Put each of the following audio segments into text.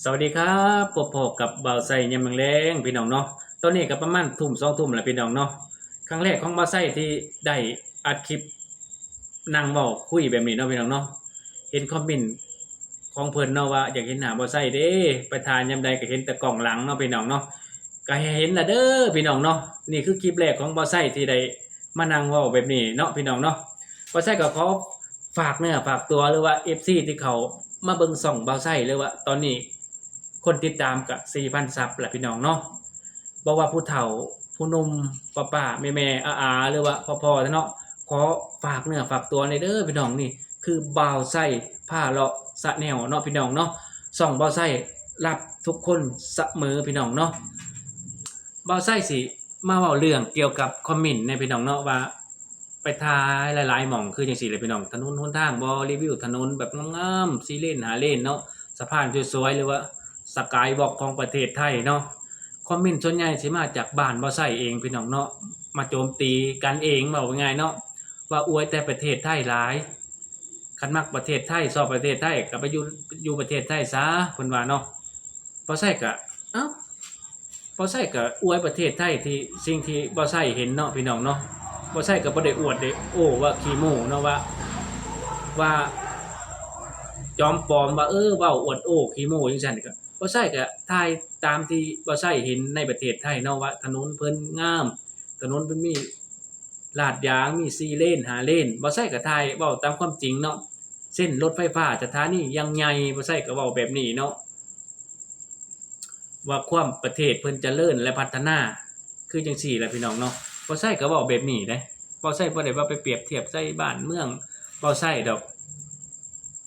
ສະຫວັດດີຄັບ ພົບພໍ້ກັບບ່າວໄຊຍາມແລງໆ ພີ່ນ້ອງເນາະ. ຕອນນີ້ກໍປະມານທຸ່ມ ສອງທຸ່ມແລ້ວ ພີ່ນ້ອງເນາະ. ຄັ້ງແລກຂອງບ່າວໄຊທີ່ໄດ້ອັດຄລິບນັ່ງເວົ້າຄຸຍແບບນີ້ເນາະ ພີ່ນ້ອງເນາະ. ເຫັນຄອມເມັນຂອງເພິ່ນເນາະວ່າຢາກເຫັນໜ້າບ່າວໄຊເດ້ ໄປຖ່າຍຍາມໃດກໍເຫັນແຕ່ກ້ອງຫຼັງເນາະ ພີ່ນ້ອງເນາະ. ກໍໃຫ້ເຫັນລະເດີ ພີ່ນ້ອງເນາະ. ນີ້ຄືຄລິບແລກຂອງບ່າວໄຊທີ່ໄດ້ມານັ່ງເວົ້າແບບນີ້ເນາະ ພີ່ນ້ອງເນາະ. ບ່າວໄຊກໍຂໍ ຝາກເນື້ອຝາກຕົວ ຫຼືວ່າເອັຟຊີທີ່ເຂົ້າມາເບິ່ງຊ່ອງບ່າວໄຊ ຫຼືວ່າຕອນນີ້ຄົນຕິດຕາມກະສີ່ພັນຊັບແລ້ວ ພີ່ນ້ອງເນາະ. ບໍ່ວ່າຜູ້ເຖົ້າຜູ້ໜຸ່ມ ປ້າໆ ແມ່ໆ ອາໆ ຫຼືວ່າພໍ່ໆ ເນາະ, ຂໍຝາກເນື້ອຝາກຕົວແດ່ເດີ ພີ່ນ້ອງ. ນີ້ຄືບ່າວໄຊພາເລາະຊາແນວເນາະ ພີ່ນ້ອງເນາະ. ຊ່ອງບ່າວໄຊຮັບທຸກຄົນສະເໝີ ພີ່ນ້ອງເນາະ. ບ່າວໄຊຊິມາເວົ້າເລື່ອງກ່ຽວກັບຄອມເມັນແດ່ ພີ່ນ້ອງເນາະ ວ່າ ໄປຖ່າຍຫຼາຍໆ ໝ່ອງ ຄືຈັ່ງຊີ້ແຫຼະ ພີ່ນ້ອງ. ຖະໜົນຫົນທາງບໍ ຣີວິວຖະໜົນແບບງາມໆ ສີ່ເລນ ຫ້າເລນເນາະ, ສະພານສວຍໆ ຫຼືວ່າສະກາຍວອກຂອງປະເທດໄທເນາະ. ຄອມເມັນສ່ວນໃຫຍ່ຊິມາຈາກບ້ານບ່າວໄຊເອງ ພີ່ນ້ອງເນາະ, ມາໂຈມຕີກັນເອງ ເວົ້າງ່າຍໆເນາະ ວ່າອວຍແຕ່ປະເທດໄທຫຼາຍ. ຄັນມັກປະເທດໄທ ຊອບປະເທດໄທ ກໍໄປຢູ່ ຢູ່ປະເທດໄທຊະ ເພິ່ນວ່າເນາະ. ບ່າວໄຊກໍ ເອົ້າ ບ່າວໄຊກໍອວຍປະເທດໄທທີ່ ສິ່ງທີ່ບ່າວໄຊເຫັນເນາະ ພີ່ນ້ອງເນາະ. ບ່າວໄຊກໍບໍ່ໄດ້ອວດໄດ້ໂອ້ວ່າຂີ້ໂມ້ເນາະ ວ່າ ວ່າຈອມປອມ ວ່າ ເອີ ເວົ້າອວດໂອ້ຂີ້ໂມ້ຈັ່ງຊັ້ນ. ກໍບ່າວໄຊກໍຖ່າຍຕາມທີ່ບ່າວໄຊເຫັນໃນປະເທດໄທເນາະ ວ່າຖະໜົນເພິ່ນງາມ, ຖະໜົນເພິ່ນມີລາດຢາງ ມີສີ່ເລນ ຫ້າເລນ. ບ່າວໄຊກໍຖ່າຍເວົ້າຕາມຄວາມຈິງເນາະ, ເຊັ່ນ ລົດໄຟຟ້າສະຖານີຢ່າງໃຫຍ່ ບ່າວໄຊກໍເວົ້າແບບນີ້ເນາະ. ວ່າຄວາມປະເທດເພິ່ນຈະເລີນ ແລະ ພັດທະນາ ຄືຈັ່ງຊີ້ແຫຼະ ພີ່ນ້ອງເນາະ. ບ່າວໄຊກໍເວົ້າແບບນີ້ເດ້, ບ່າວໄຊບໍ່ໄດ້ວ່າໄປປຽບທຽບໃສ່ບ້ານເມືອງບ່າວໄຊດອກ.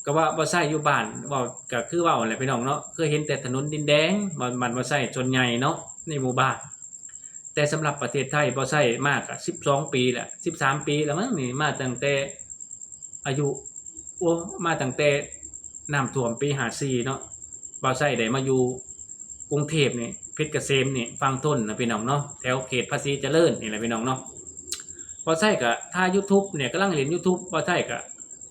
ກໍວ່າບ່າວໄຊຢູ່ບ້ານ ເວົ້າກໍຄືເວົ້າແຫຼະ ພີ່ນ້ອງເນາະ, ຄືເຫັນແຕ່ຖະໜົນດິນແດງ ບ້ານ ບ້ານບ່າວໄຊສ່ວນໃຫຍ່ເນາະ ໃນໝູ່ບ້ານ. ແຕ່ສຳລັບປະເທດໄທ ບ່າວໄຊມາກໍສິບສອງປີແລ້ວ ສິບສາມປີແລ້ວມັ້ງນີ້, ມາຕັ້ງແຕ່ອາຍຸ ໂອ້ ມາຕັ້ງແຕ່ນ້ຳຖ້ວມປີຫ້າສີ່ເນາະ. ບ່າວໄຊໄດ້ມາຢູ່ກຸງເທບນີ້ ເພັດກະເສມນີ້ ຝັ່ງທົນນະ ພີ່ນ້ອງເນາະ, ແຖວເຂດພາສີຈະເລີນນີ້ແຫຼະ ພີ່ນ້ອງເນາະ. ບ່າວໄຊກໍຖ່າຍຢູທູບນີ້ ກຳລັງຫຼິ້ນຢູທູບ, ບ່າວໄຊກໍ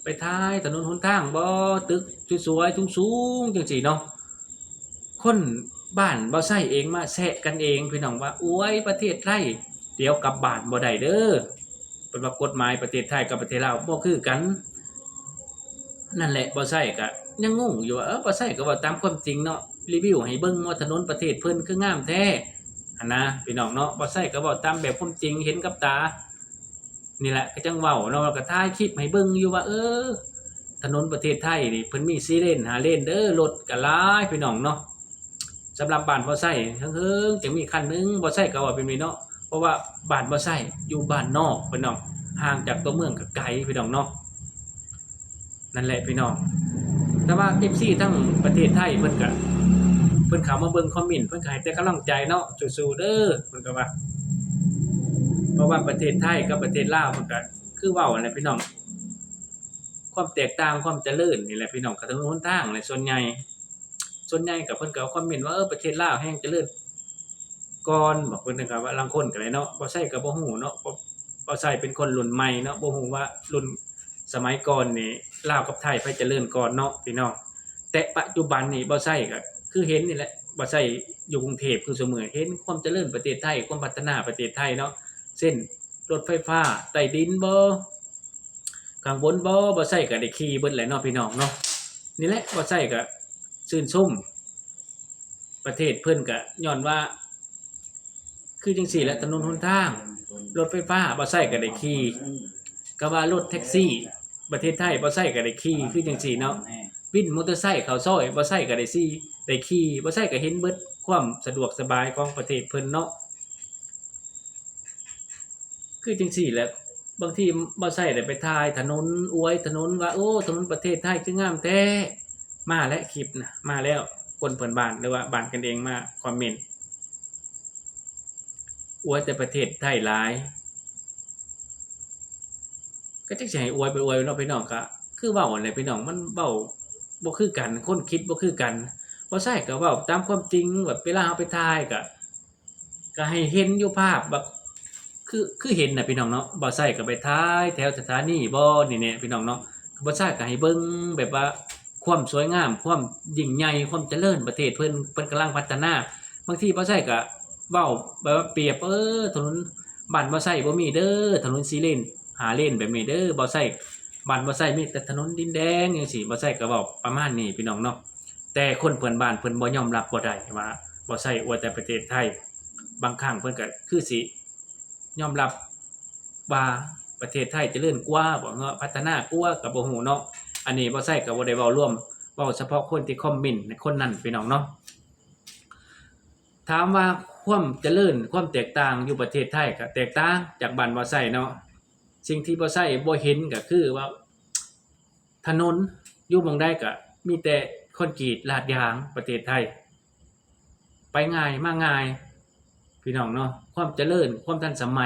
ໄປຖ່າຍຖະໜົນຫົນທາງບໍ ຕຶກສວຍໆ ສູງໆ ຈັ່ງຊີ້ເນາະ. ຄົນບ້ານບ່າວໄຊເອງມາແຊະກັນເອງ ພີ່ນ້ອງ, ວ່າ ອວຍປະເທດໄທ ດຽວກັບບ້ານບໍ່ໄດ້ເດີ. ເພິ່ນວ່າກົດໝາຍປະເທດໄທກັບປະເທດລາວບໍ່ຄືກັນ. ນັ້ນແຫຼະ ບ່າວໄຊກໍຍັງງົງຢູ່ວ່າ ເອີ ບ່າວໄຊກໍເວົ້າຕາມຄວາມຈິງເນາະ, ຣີວິວໃຫ້ເບິ່ງວ່າຖະໜົນປະເທດເພິ່ນຄືງາມແທ້ຫັ້ນນະ ພີ່ນ້ອງເນາະ. ບ່າວໄຊກໍເວົ້າຕາມແບບຄວາມຈິງ ເຫັນກັບຕານີ້ແຫຼະ, ກໍຈັ່ງເວົ້າເນາະ, ແລ້ວກໍຖ່າຍຄລິບໃຫ້ເບິ່ງຢູ່ວ່າ ເອີ ຖະໜົນປະເທດໄທນີ້ເພິ່ນມີສີ່ເລນ ຫ້າເລນເດີ, ລົດກໍຫຼາຍ ພີ່ນ້ອງເນາະ. ສຳລັບບ້ານບ່າວໄຊ ເຫິງໆ ຈະມີຄັນໜຶ່ງ, ບ່າວໄຊກໍເວົ້າແບບນີ້ເນາະ, ເພາະວ່າບ້ານບ່າວໄຊຢູ່ບ້ານນອກ ພີ່ນ້ອງ, ຫ່າງຈາກຕົວເມືອງກໍໄກ ພີ່ນ້ອງເນາະ. ນັ້ນແຫຼະ ພີ່ນ້ອງ, ແຕ່ວ່າເອັຟຊີທາງປະເທດໄທເພິ່ນກໍ ເພິ່ນເຂົ້າມາເບິ່ງຄອມເມັນ ເພິ່ນກໍໃຫ້ແຕ່ກຳລັງໃຈເນາະ, ສູ້ໆເດີ ເພິ່ນກໍວ່າ. ເພາະວ່າປະເທດໄທກັບປະເທດລາວ ມັນກໍຄືເວົ້າຫັ້ນແຫຼະ ພີ່ນ້ອງ, ຄວາມແຕກຕ່າງ ຄວາມຈະເລີນນີ້ແຫຼະ ພີ່ນ້ອງ, ກໍຖະໜົນຫົນທາງແຫຼະ ສ່ວນໃຫຍ່ ສ່ວນໃຫຍ່ກໍເພິ່ນກໍເອົາຄອມເມັນວ່າ ເອີ ປະເທດລາວແຮ່ງຈະເລີນກ່ອນບໍ, ເພິ່ນກໍວ່າ ລາງຄົນກໍໄດ້ເນາະ, ບ່າວໄຊກໍບໍ່ຮູ້ເນາະ, ເພາະບ່າວໄຊເປັນຄົນລຸ້ນໃໝ່ເນາະ, ບໍ່ຮູ້ວ່າລຸ້ນສະໄໝກ່ອນນີ້ລາວກັບໄທໃຜຈະເລີນກ່ອນເນາະ ພີ່ນ້ອງ. ແຕ່ປັດຈຸບັນນີ້ບ່າວໄຊກໍຄືເຫັນນີ້ແຫຼະ, ບ່າວໄຊຢູ່ກຸງເທບຄືຊຸມື້ ເຫັນຄວາມຈະເລີນປະເທດໄທ, ຄວາມພັດທະນາປະເທດໄທເນາະ, ເຊັ່ນ ລົດໄຟຟ້າໃຕ້ດິນບໍ ຂ້າງບົນບໍ, ບ່າວໄຊກໍໄດ້ຂີ່ເບິດແຫຼະເນາະ ພີ່ນ້ອງເນາະ. ນີ້ແຫຼະ ບ່າວໄຊກໍຊື່ນຊົມປະເທດເພິ່ນ ກໍຍ້ອນວ່າຄືຈັ່ງຊີ້ແຫຼະ, ຖະໜົນຫົນທາງ, ລົດໄຟຟ້າ ບ່າວໄຊກໍໄດ້ຂີ່, ກໍວ່າລົດແທັກຊີປະເທດໄທ ບ່າວໄຊກໍໄດ້ຂີ່ຄືຈັ່ງຊີ້ເນາະ, ວິນມໍເຕີໄຊເຂົ້າຊອຍ ບ່າວໄຊກໍໄດ້ຂີ່ ໄດ້ຂີ່, ບ່າວໄຊກໍເຫັນເບິດຄວາມສະດວກສະບາຍຂອງປະເທດເພິ່ນເນາະ. ຄືຈັ່ງຊີ້ແຫຼະ, ບາງທີບ່າວໄຊໄດ້ໄປຖ່າຍຖະໜົນ, ອວຍຖະໜົນວ່າ ໂອ້ ຖະໜົນປະເທດໄທຄືງາມແທ້. ມາແລ້ວຄລິບນະ, ມາແລ້ວ, ຄົນເພື່ອນບ້ານ ຫຼືວ່າບ້ານກັນເອງມາຄອມເມັນ ອວຍແຕ່ປະເທດໄທຫຼາຍ. ກໍຈັກຊິໃຫ້ອວຍໄປອວຍເນາະ ພີ່ນ້ອງ, ກໍຄືເວົ້າຫັ້ນແຫຼະ ພີ່ນ້ອງ, ມັນເວົ້າບໍ່ຄືກັນ, ຄົນຄິດບໍ່ຄືກັນ. ບ່າວໄຊກໍເວົ້າຕາມຄວາມຈິງ, ແບບເວລາເຮົາໄປຖ່າຍກໍ ກໍໃຫ້ເຫັນຢູ່ພາບວ່າ ຄື ຄືເຫັນນະ ພີ່ນ້ອງເນາະ. ບ່າວໄຊກໍໄປຖ່າຍແຖວສະຖານີບໍນີ້ແນ່ ພີ່ນ້ອງເນາະ, ບ່າວໄຊກໍໃຫ້ເບິ່ງແບບວ່າ ຄວາມສວຍງາມ ຄວາມຍິ່ງໃຫຍ່ ຄວາມຈະເລີນປະເທດເພິ່ນ ເພິ່ນກຳລັງພັດທະນາ. ບາງທີບ່າວໄຊກໍເວົ້າແບບວ່າປຽບ ເອີ ຖະໜົນບ້ານບ່າວໄຊບໍ່ມີເດີ ຖະໜົນສີ່ເລນ ຫ້າເລນແບບນີ້ເດີ ບ່າວໄຊ ບ້ານບ່າວໄຊມີແຕ່ຖະໜົນດິນແດງ ຈັ່ງຊີ້. ບ່າວໄຊກໍເວົ້າປະມານນີ້ພີ່ນ້ອງເນາະ. ແຕ່ຄົນເພື່ອນບ້ານເພິ່ນບໍ່ຍອມຮັບບໍ່ໄດ້ວ່າບ່າວໄຊອວຍແຕ່ປະເທດໄທ. ບາງຄັ້ງເພິ່ນກໍຄືຊິຍອມຮັບວ່າປະເທດໄທຈະເລີນກວ່າບໍ ເນາະ ພັດທະນາກວ່າກໍບໍ່ຮູ້ເນາະ. ອັນນີ້ບ່າວໄຊກໍບໍ່ໄດ້ເວົ້າລວມ ເວົ້າສະເພາະຄົນທີ່ຄອມເມັນໃນຄົນນັ້ນພີ່ນ້ອງເນາະ. ຖາມວ່າຄວາມຈະເລີນ ຄວາມແຕກຕ່າງຢູ່ປະເທດໄທກໍແຕກຕ່າງຈາກບ້ານບ່າວໄຊເນາະ. ສິ່ງທີ່ບ່າວໄຊບໍ່ເຫັນກໍຄືວ່າ ຖະໜົນຢູ່ໝ່ອງໃດກໍມີແຕ່ຄອນກຣີດລາດຢາງ ປະເທດໄທ ໄປງ່າຍມາງ່າຍພີ່ນ້ອງເນາະ. ຄວາມຈະເລີນ ຄວາມທັນສະໄໝ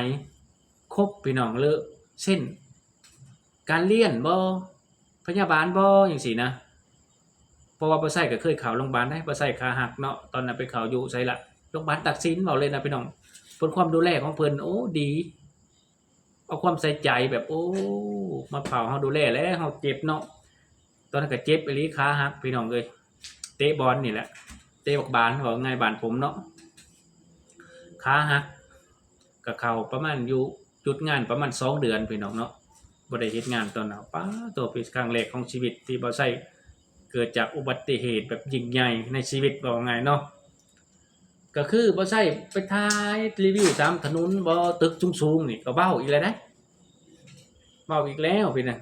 ຄົບພີ່ນ້ອງ ເລີະເຊັ່ນ ການລຽນບໍ ພະຍາບານບໍ ຈັ່ງຊີ້ນະ. ເພາະວ່າບ່າວໄຊກໍເຄີຍເຂົ້າໂລງບານເດ້ ບ່າວໄຊຂາຫັກເນາະ. ຕອນນັ້ນໄປເຂົ້າຢູ່ໃສລະ ໂລງບານຕັກສິນ ເວົ້າເລີຍນະພີ່ນ້ອງ. ເພິ່ນ ຄວາມດູແລຂອງເພິ່ນ ໂອ້ ດີ ເອົາຄວາມໃສ່ໃຈແບບ ໂອ້ ມາເຝົ້າເຮົາ ດູແລແລ້ວເຮົາເຈັບເນາະ. ຕອນນັ້ນກໍເຈັບອີ່ຫຼີ ຂາຫັກພີ່ນ້ອງເອີຍ ເຕະບອນນີ້ແຫຼະ ເຕະບັກບານ ເວົ້າງ່າຍບ້ານຜົມເນາະ ຂາຫັກ. ກໍເຂົ້າປະມານ ຢູ່ຢຸດງານປະມານສອງເດືອນພີ່ນ້ອງເນາະ ບໍ່ໄດ້ເຮັດງານຕອນນັ້ນ. ປາໂຕ ເປັນຄັ້ງແລກຂອງຊີວິດທີ່ບ່າວໄຊເກີດຈາກອຸບັດຕິເຫດແບບຍິ່ງໃຫຍ່ໃນຊີວິດ ເວົ້າງ່າຍເນາະ. ກໍຄືບ່າວໄຊໄປຖ່າຍຣີວິວຕາມຖະໜົນບໍ ຕຶກສູງໆນີ້ ກໍເວົ້າອີກແລ້ວເດ້ ເວົ້າອີກແລ້ວພີ່ນະ.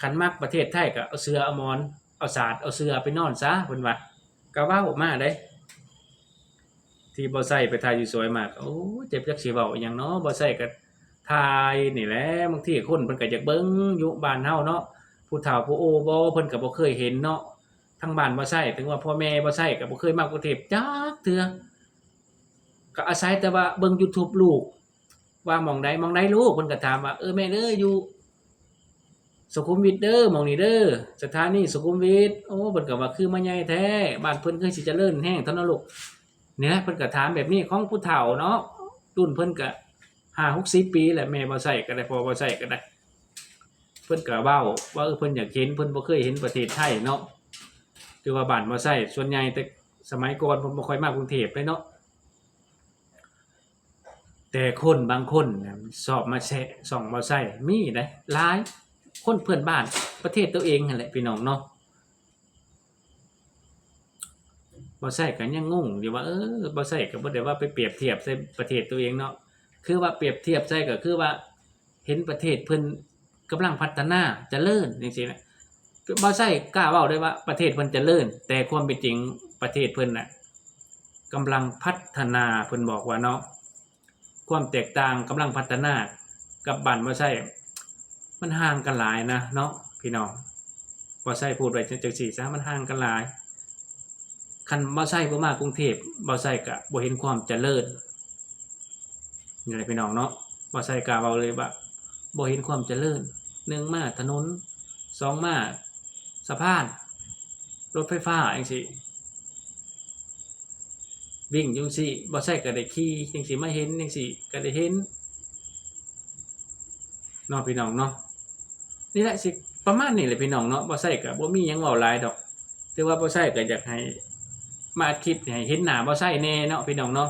ຄັນມັກປະເທດໄທກໍເອົາເສື່ອເອົາໝອນ ເອົາສາດເອົາເສື່ອໄປນອນຊະ ເພິ່ນວ່າ ກໍເວົ້າມາເດ້. ທີ່ບ່າວໄຊໄປຖ່າຍຢູ່ສວຍມາ ໂອ້ ເຈັບຈັກຊິເວົ້າອີ່ຫຍັງເນາະ. ບ່າວໄຊກໍຖ່າຍນີ້ແຫຼະ ບາງທີຄົນເພິ່ນກໍຢາກເບິ່ງຢູ່ບ້ານເຮົາເນາະ ຜູ້ເຖົ້າຜູ້ໂອບໍ ເພິ່ນກໍບໍ່ເຄີຍເຫັນເນາະ. ທາງບ້ານບ່າວໄຊ ເຖິງວ່າພໍ່ແມ່ບ່າວໄຊກໍບໍ່ເຄີຍມາກຸງເທບຈັກເທື່ອ ກໍອາໄສແຕ່ວ່າເບິ່ງຢູທູບລູກ ວ່າໝ່ອງໃດ ໝ່ອງໃດລູກ ເພິ່ນກໍຖາມວ່າ ເອີ ແມ່ເດີ ຢູ່ສຸຂຸມວິດເດີ ໝ່ອງນີ້ເດີ ສະຖານີສຸຂຸມວິດ. ໂອ້ ເພິ່ນກໍວ່າ ຄືມາໃຫຍ່ແທ້ ບ້ານເພິ່ນຄືຊິຈະເລີນແຮງເທົ່ານັ້ນລູກ. ນີ້ແຫຼະ ເພິ່ນກໍຖາມແບບນີ້ຂອງຜູ້ເຖົ້າເນາະ ລຸ້ນເພິ່ນກໍຫ້າຫົກສິບປີແຫຼະ ແມ່ບ່າວໄຊກໍໄດ້ ພໍ່ບ່າວໄຊກໍໄດ້. ເພິ່ນກໍເວົ້າວ່າ ເອີ ເພິ່ນຢາກເຫັນ ເພິ່ນບໍ່ເຄີຍເຫັນປະເທດໄທເນາະ. ຖືວ່າບ້ານບ່າວໄຊສ່ວນໃຫຍ່ແຕ່ສະໄໝກ່ອນເພິ່ນບໍ່ຄ່ອຍມາກຸງເທບເດ້ເນາະ. ແຕ່ຄົນບາງຄົນຊອບມາແຊະຊ່ອງບ່າວໄຊມີເດ້ ຫຼາຍ ຄົນເພື່ອນບ້ານປະເທດຕົວເອງຫັ້ນແຫຼະພີ່ນ້ອງເນາະ. ບ່າວໄຊກໍຍັງງົງຢູ່ວ່າ ເອີ ບ່າວໄຊກໍບໍ່ໄດ້ວ່າໄປປຽບທຽບໃສ່ປະເທດຕົວເອງເນາະ ຄືວ່າປຽບທຽບໃສ່ກໍຄືວ່າເຫັນປະເທດເພິ່ນກຳລັງພັດທະນາຈະເລີນຈັ່ງຊີ້ນະ. ບ່າວໄຊກ້າເວົ້າໄດ້ວ່າປະເທດເພິ່ນຈະເລີນ ແຕ່ຄວາມເປັນຈິງປະເທດເພິ່ນນະກຳລັງພັດທະນາ ເພິ່ນບອກວ່າເນາະ. ຄວາມແຕກຕ່າງກຳລັງພັດທະນາກັບບ້ານບ່າວໄຊ ມັນຫ່າງກັນຫຼາຍນະເນາະພີ່ນ້ອງ. ບ່າວໄຊພູດໄວ້ຈັ່ງ ຈັ່ງຊີ້ຊະ ມັນຫ່າງກັນຫຼາຍ. ຄັນບ່າວໄຊບໍ່ມາກຸງເທບ ບ່າວໄຊກະບໍ່ເຫັນຄວາມຈະເລີນ ນີ້ແຫຼະພີ່ນ້ອງເນາະ. ບ່າວໄຊກ້າເວົ້າເລີຍວ່າບໍ່ເຫັນຄວາມຈະເລີນ. ໜຶ່ງມາຖະໜົນ ສອງມາສະພານ ລົດໄຟຟ້າຈັ່ງຊີ້ ວິ່ງຢູ່ຈັ່ງຊີ້ ບ່າວໄຊກໍໄດ້ຂີ່ຈັ່ງຊີ້ ມາເຫັນຈັ່ງຊີ້ກໍໄດ້ເຫັນເນາະພີ່ນ້ອງເນາະ. ນີ້ແຫຼະ ຊິປະມານນີ້ແຫຼະພີ່ນ້ອງເນາະ. ບ່າວໄຊກໍບໍ່ມີຫຍັງເວົ້າຫຼາຍດອກ ຖືວ່າບ່າວໄຊກໍຢາກໃຫ້ມາອັດຄລິບໃຫ້ເຫັນໜ້າບ່າວໄຊແດ່ເນາະພີ່ນ້ອງເນາະ.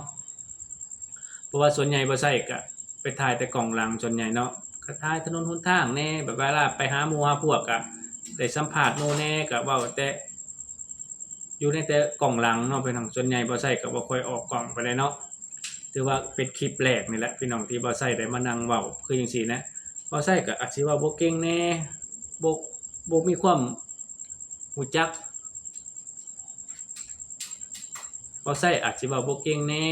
ເພາະວ່າສ່ວນໃຫຍ່ບ່າວໄຊກໍໄປຖ່າຍແຕ່ກ້ອງຫຼັງສ່ວນໃຫຍ່ເນາະ ກໍຖ່າຍຖະໜົນຫົນທາງແດ່ ແບບເວລາໄປຫາໝູ່ຫາພວກກໍໄດ້ສຳພາດໝູ່ແດ່ ກໍເວົ້າແຕ່ ຢູ່ໃນແຕ່ກ້ອງຫຼັງເນາະພີ່ນ້ອງ. ສ່ວນໃຫຍ່ບ່າວໄຊກໍບໍ່ຄ່ອຍອອກກ້ອງປານໃດເນາະ. ຖືວ່າເປັນຄລິບແລກນີ້ແຫຼະພີ່ນ້ອງ ທີ່ບ່າວໄຊໄດ້ມານັ່ງເວົ້າຄືຈັ່ງຊີ້ນະ. ບ່າວໄຊກໍອາດຊິເວົ້າບໍ່ເກັ່ງແດ່ ບໍ່ ບໍ່ມີຄວາມຮູ້ຈັກ ບ່າວໄຊອາດຊິເວົ້າບໍ່ເກັ່ງແດ່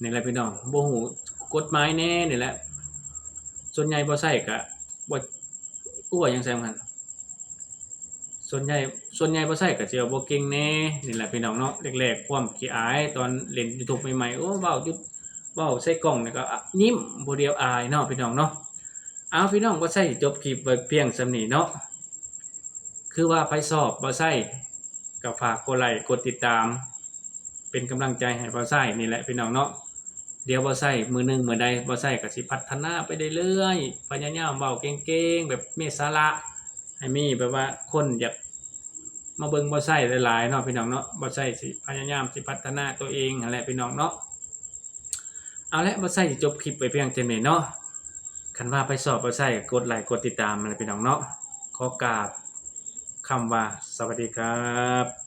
ນີ້ແຫຼະພີ່ນ້ອງ ບໍ່ຮູ້ກົດໝາຍແດ່ນີ້ແຫຼະ. ສ່ວນໃຫຍ່ບ່າວໄຊກະບໍ່ ກູເວົ້າຫຍັງໃສ່ມັນຫັ້ນ ສ່ວນໃຫຍ່ ສ່ວນໃຫຍ່ບ່າວໄຊກະຊິເວົ້າບໍ່ເກັ່ງແດ່ນີ້ແຫຼະພີ່ນ້ອງເນາະ. ແລກໆຄວາມຂີ້ອາຍຕອນຫຼິ້ນຢູທູບໃໝ່ໆ ໂອ້ ເວົ້າຢູ່ ເວົ້າໃສ່ກ້ອງນີ້ກໍຍິ້ມຜູ້ດຽວອາຍເນາະພີ່ນ້ອງເນາະ. ເອົາ ພີ່ນ້ອງ ບ່າວໄຊຈົບຄລິບໄວ້ພຽງສ່ຳນີ້ເນາະ. ຄືວ່າໃຜຊອບບ່າວໄຊກໍຝາກກົດໄລ້ກົດຕິດຕາມ ເປັນກຳລັງໃຈໃຫ້ບ່າວໄຊນີ້ແຫຼະພີ່ນ້ອງເນາະ. ດຽວບ່າວໄຊມື້ໜຶ່ງມື້ໃດ ບ່າວໄຊກໍຊິພັດທະນາໄປເລື້ອຍໆ ພະຍາຍາມເວົ້າເກັ່ງໆ ແບບມີສາລະ ໃຫ້ມີແບບວ່າຄົນຢາກມາເບິ່ງບ່າວໄຊຫຼາຍໆເນາະ ພີ່ນ້ອງເນາະ. ບ່າວໄຊຊິພະຍາຍາມຊິພັດທະນາຕົວເອງຫັ້ນແຫຼະ ພີ່ນ້ອງເນາະ. ເອົາແຫຼະ ບ່າວໄຊຊິຈົບຄລິບໄວ້ພຽງເທົ່ານີ້ເນາະ. ຄັນວ່າໃຜຊອບບ່າວໄຊກໍກົດໄລ້ກົດຕິດຕາມຫັ້ນແຫຼະ ພີ່ນ້ອງເນາະ. ຂໍກາບຄຳວ່າສະຫວັດດີຄັບ.